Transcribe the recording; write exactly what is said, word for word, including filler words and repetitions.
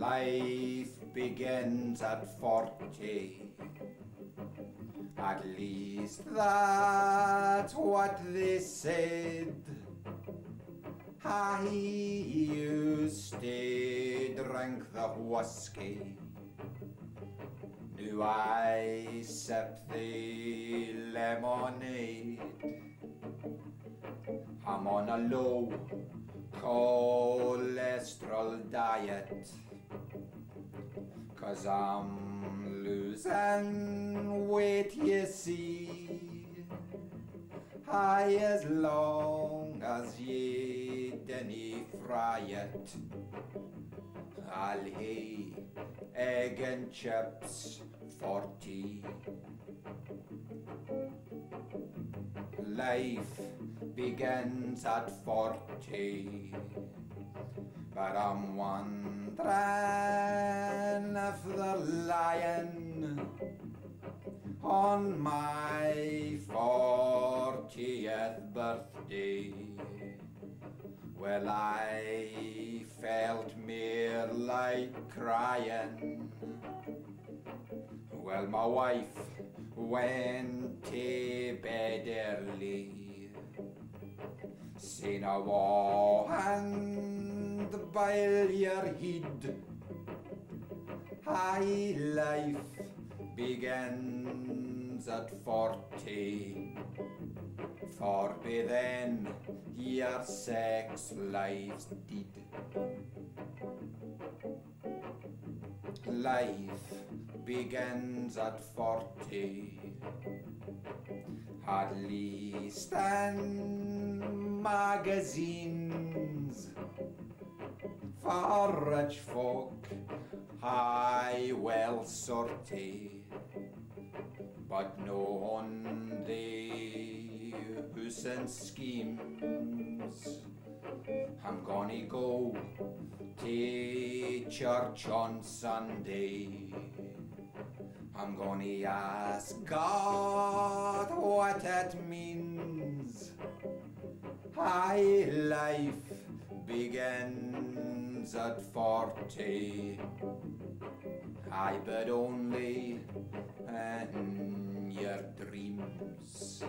Life begins at forty. At least that's what they said. I used to drink the whisky. Noo I sip the lemonade. I'm on a low cholesterol diet, 'cause I'm losing weight, you see. Aye, as long as ye dinna fry it, I'll hae egg and chips for tea. Life begins at forty, but I'm wondering if they're lying on my fortieth birthday. Well, I felt mair like crying. Well, my wife went to bed early, saying, "I won't bile your heid." Aye, life begins at forty, for by then your sex life's dead. Life begins at forty, at least in magazines. For rich folk, aye, well sorted, but no on the hoose and schemes. I'm gonna go to church on Sunday. I'm gonna ask God what it means. Aye, life begins at forty. Aye, but only in your dreams.